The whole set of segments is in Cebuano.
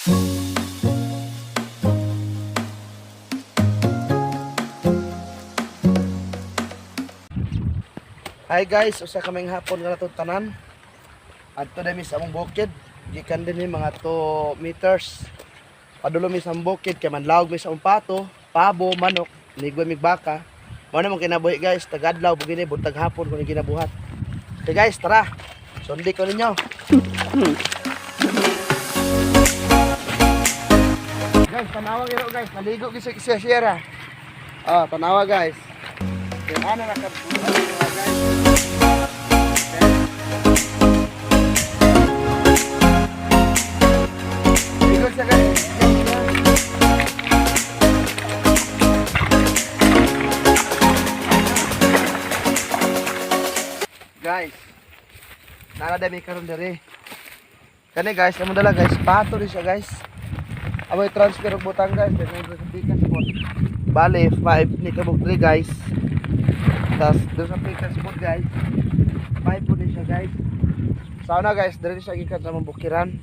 Hi guys, usa ka maayong hapon nga natong tanan. Adto na mi sa among bukid. Gikan din mi mga 2 meters. Padulong mi sa among bukid kay manlawog mi sa among pato, pabo, manok, nigway mig baka. Mao na mong kinabuhi, guys, tagadlaw bugini buntag hapon kung ginabuhat. Okay guys, tara. Sundi ko ninyo. Guys, tanawa giro, guys, naligo gyud sa sierra. Ah, tanawa, guys. Kaya ano na ka guys. Ligo siya, guys. Guys, naradami karon diri. Kani guys, among dala, guys, pato ni siya, guys. Amoy transfer og butang, guys, kay sa pikas po. Bale, 5 ni kabuk 3, guys. Tas doon sa pikas po, guys. 5 po ni siya, guys. Sa una, guys, diri siya gikan sa among bukiran.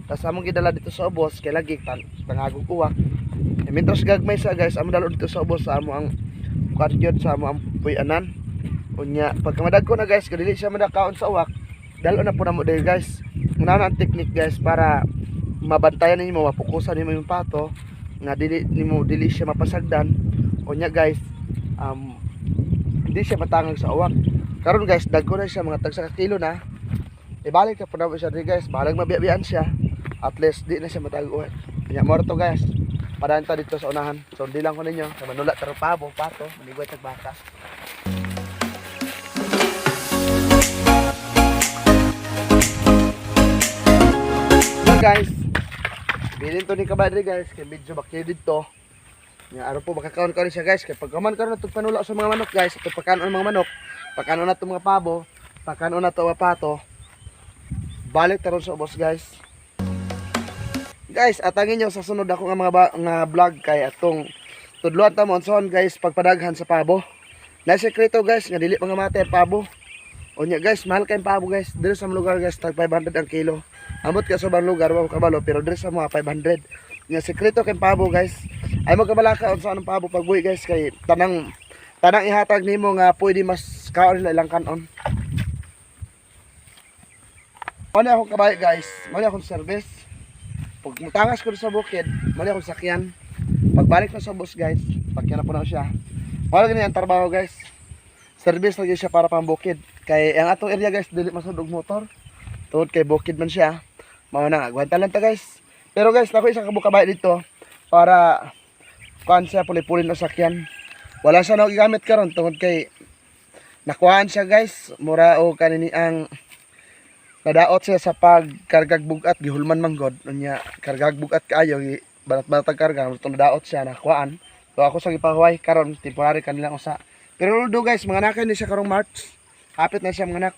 Tas among gidala dito sa ubos kay lagi tangagog uwak. E mintras gagmay sa guys, among dalo dito sa ubos sa amo ang kuan gyud sa amo ang puy-anan. Unya, pagka madagko na, guys, kay dili siya madakaon sa uwak, dalo na po namo diri, guys. Una na ang technique, guys, para mabantayan ninyo, mapukusan nimo yung pato nga dili nimo dili siya mapasagdan. Unya guys, hindi siya matangag sa uwak. Karon guys, dagko na siya mga tagsa ka kilo na. Ibalik ka po na siya diri, guys, bahalag mabiya-biyaan siya. At least di na siya matagag uwak. Unya mo to, guys. Padayon ta dito sa unahan. So hindi lang ko ninyo, sa manula taro pabo, pato, manigway tag baka. Yan guys. Bilin to ni kabadri, guys, kay medyo bakyo dito. Nga araw po makakaon karon siya, guys, kay pagkaman karon natong panula sa mga manok, guys, atong pagkaon ng mga manok, pagkaon na itong mga pabo, pagkaon na to mga pato. Balik taron sa ubos, guys. Guys, atangin nyo sa sunod ako nga mga nga vlog kay atong tudluan ta mo unsaon, guys, pagpadaghan sa pabo. Na sekreto, guys, nga dili mga matay ang pabo. Unya guys, mahal kay pabo, guys. Diri sa mga lugar, guys, tag 500 ang kilo. Amot ka sa ubang lugar wa ko kabalo pero diri sa mga 500. Nga sekreto kay pabo, guys. Ay mo kabalaka unsa anong pabo pagbuhi, guys, kay tanang tanang ihatag nimo nga pwede mas kaon nila ilang kanon. Mao ni akong kabayo, guys. Mao ni akong service. Pag mutangas ko sa bukid, mao ni akong sakyan. Pagbalik na sa bus, guys, pakyan na po na siya. Mao gani ang trabaho, guys. Service lagi siya para pambukid. Kay ang atong area, guys, dili masud og motor. Tungod kay bukid man siya. Mao na, agwanta lang ta, guys. Pero guys, nako isa ka kabayo dito para kuan siya puli-puli na sakyan. Wala siya na gigamit karon tungod kay nakuhaan siya, guys. Mura o kanini ang nadaot siya sa pagkargag bugat, gihulman man god. Unya kargag bugat kaayo, banat-banat ang karga, itong nadaot siya, nakuhaan. So ako sa gipahuway karon temporary kanilang usa. Pero do guys, mga anak ni siya karong March. Hapit na siya mga anak.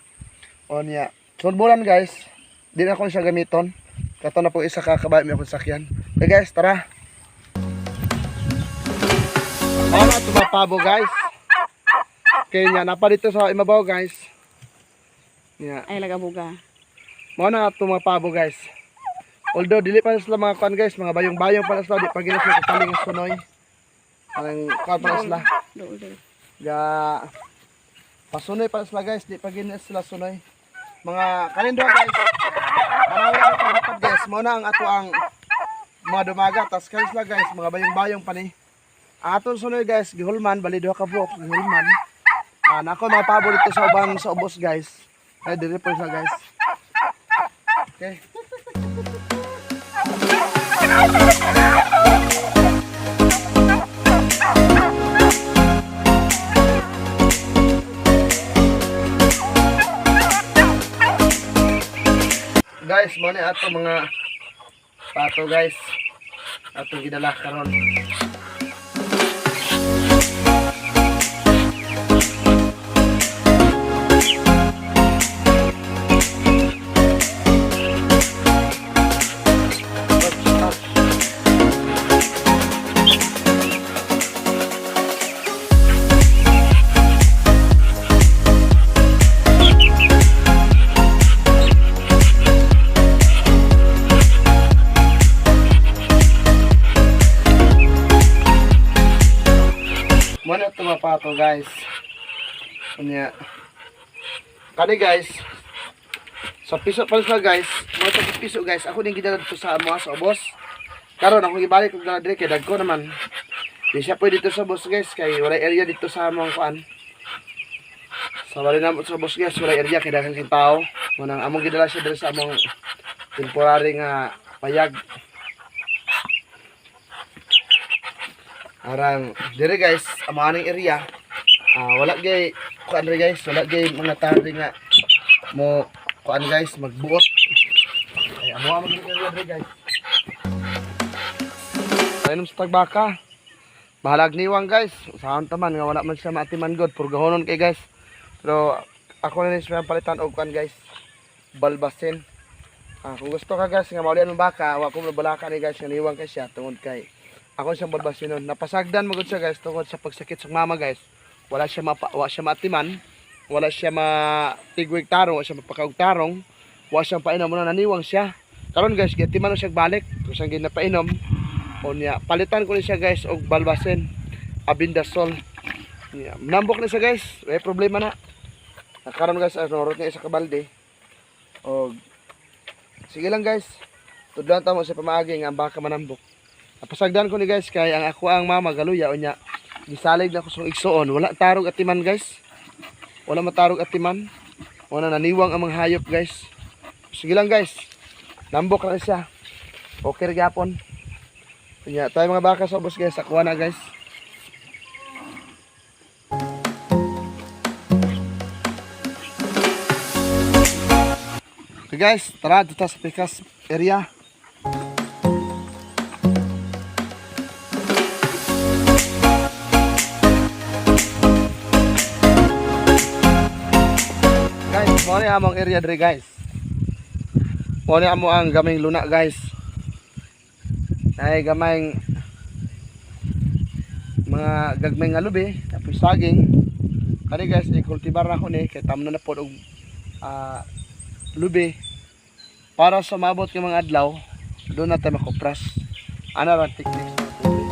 O niya. Sunod bulan, guys, di na ko siya gamiton. Kato na po isa ka kabayo may akong sakyan. Okay guys, tara. Mao na ito mga pabo, guys. Kaya niya, napa dito sa imabaw, guys. Niya. Ay lagabuga. Mao na ato mga pabo, guys. Although dili pa sila mga kuan, guys, mga bayong-bayong pa na sila, di pa gina sila kapaling sunoy. Parang kuan pa na sila. Dool dool. Ga pasunoy pa sila, guys, di pa gina sila sunoy. Mga kanin doon, guys. Manawa na ito guys, mao na ang ato ang mga dumaga tas kanin sila, guys, mga bayong-bayong pa ni. Ang atong sunoy, guys, gihulman bali duha ka buok gihulman. Ah, nako mga pabo dito sa ubang sa ubos, guys. Ay diri po sila, guys. Okay. Guys, mo ni ato mga pato, guys. Atong gidala karon. Ito mga pato, guys. Unya. Kani, guys. Sa piso pa siya, guys. Mga sa piso, guys. Ako din gidala dito sa amo sa ubos. Karon ako gibalik og dala dire kay dagko naman. Di siya pwede dito sa ubos, guys, kay wala area dito sa among kuan. Sa wala na sa ubos, guys, wala area kay daghan kay tao. Munang among gidala siya diri sa among temporary nga payag. Arang dire, guys, amo aning area. Ah, wala gay kuan re, guys, wala gay mga tao diri nga mo kuan, guys, magbuot. Ay amo among area dire, guys. Painom sa tagbaka. Bahalag niwang, guys. Saan taman nga wala man siya maatiman god, purgahonon kay, guys. Pero ako na rin siya palitan og kuan, guys. Balbasin. Ah, kung gusto ka, guys, nga maulian mo baka, wa ko balaka ni, guys, nga niwang kay siya tungod kay ako siyang balbasinon. Napasagdan mo gud siya, guys, tungod sa pagsakit sa mama, guys. Wala siya maatiman, wala siya matigwig tarong, wala siya mapakaog tarong, wala siyang painom na naniwang siya. Karon, guys, giatiman na siya balik, kung siyang ginapainom. Unya, palitan ko ni siya, guys, og balbasin, abindasol. Nya, nambok na siya, guys, may problema na. Karon, guys, norot niya isa ka balde. Og sige lang, guys. Tudloan ta mo sa pamaagi nga ang baka manambok. Napasagdan ko ni, guys, kay ang ako ang mama galuya unya. Gisalig na ko sa igsuon, wala tarog atiman, guys. Wala matarog atiman. Wala naniwang ang mga hayop, guys. Sige lang, guys. Nambok na siya. Okay ra gyapon. Unya, tayo mga baka sa ubos, guys, akuha na, guys. Okay, guys, tara dito sa Pikas area. Guys, mo ni among area dre, guys. Mo ni amo ang gaming luna, guys. Ay gamay mga gagmay nga lubi, tapos saging. Kani, guys, i-cultivar na ko ni kay tamno na pod og lubi para sa mabot kay mga adlaw doon na tayo makupras. Ana ra techniques mga pobre.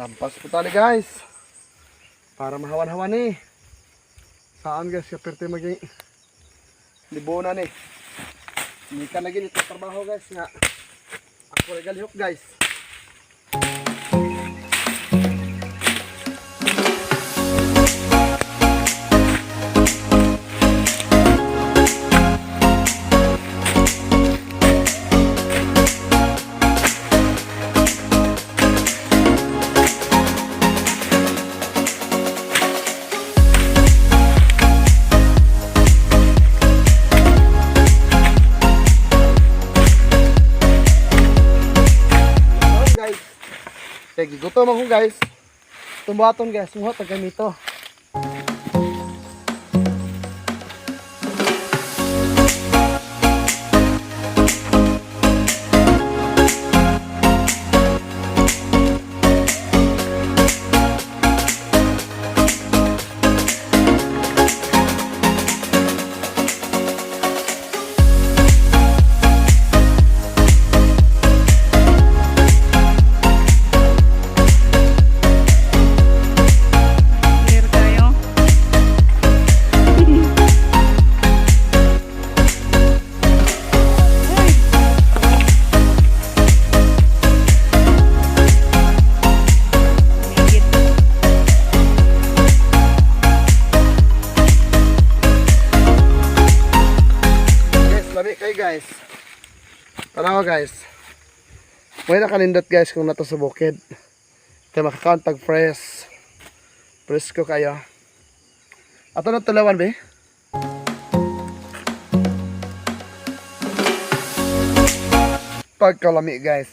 Lampas po tayo, guys. Para mahawan-hawan eh. Saan, guys, kaperte maging libona ni. Hindi ka na ito trabaho, guys, nga. Ako rin galihok, guys. Oh, guys. Kaya gigutom ako, guys. Tumbaton, guys, muha tag gamito. Clear kayo. Ay. Higit. Guys, lami kayo, guys. Tanawa, guys. May nakanindot, guys, kung nato sa bukid. Kaya makakaunt pag fresh. Presko kayo. Ato na tulawan be. Pagkalami, guys.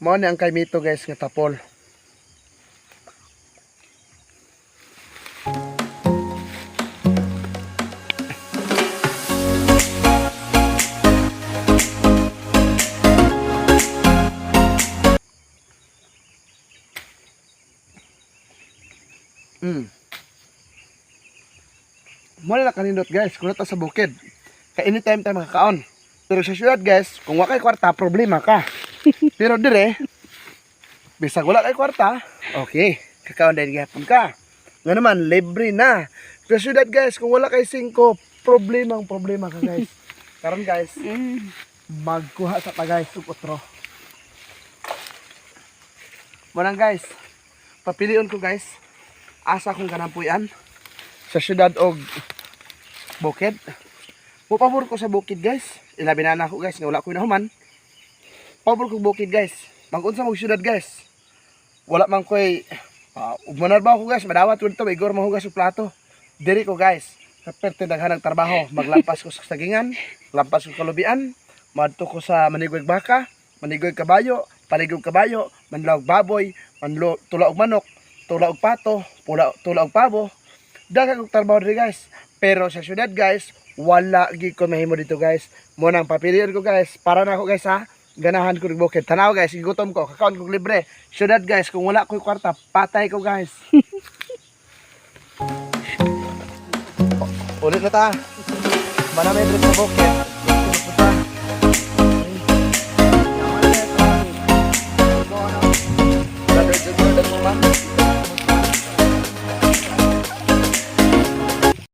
Mao ni ang kaymito, guys, nga tapol. Mo na kanindot, guys, kung ta sa bukid. Kay anytime tayo makakaon. Pero sa syudad, guys, kung wa kay kwarta, problema ka. Pero dire, bisag wala kay kwarta, okay, kakaon din gihapon ka. Nga naman, libre na. Pero sa syudad, guys, kung wala kay 5, problemang problema ka, guys. Karon, guys, magkuha sa ta, guys, ug otro. Manang, guys, papilion ko, guys, asa kong ganampuyan sa syudad og bukid. Mupabor ko sa bukid, guys. Ilabi na ako, guys, nga wala ko nahuman. Pabor ko bukid, guys. Mag-unsa mo syudad, guys. Wala man ko'y ug ba ako, guys, madawat ko dito, igor mahugas og plato. Diri ko, guys. Sa perte daghan trabaho, maglampas ko sa sagingan, lampas ko kalubian, madto ko sa manigweg baka, manigweg kabayo, paligog kabayo, manlaog baboy, manlo tula og manok, tula og pato, pula, tula og pabo. Daghan kog trabaho diri, guys. Pero sa syudad, guys, wala gid ko mahimo dito, guys. Mo nang papilion ko, guys, para na ako, guys, ha. Ganahan ko rig bukid. Tanaw, guys, gigutom ko, kakaon ko libre. Syudad, guys, kung wala ko'y kwarta, patay ko, guys. Ulit na ta. Manami diri sa bukid.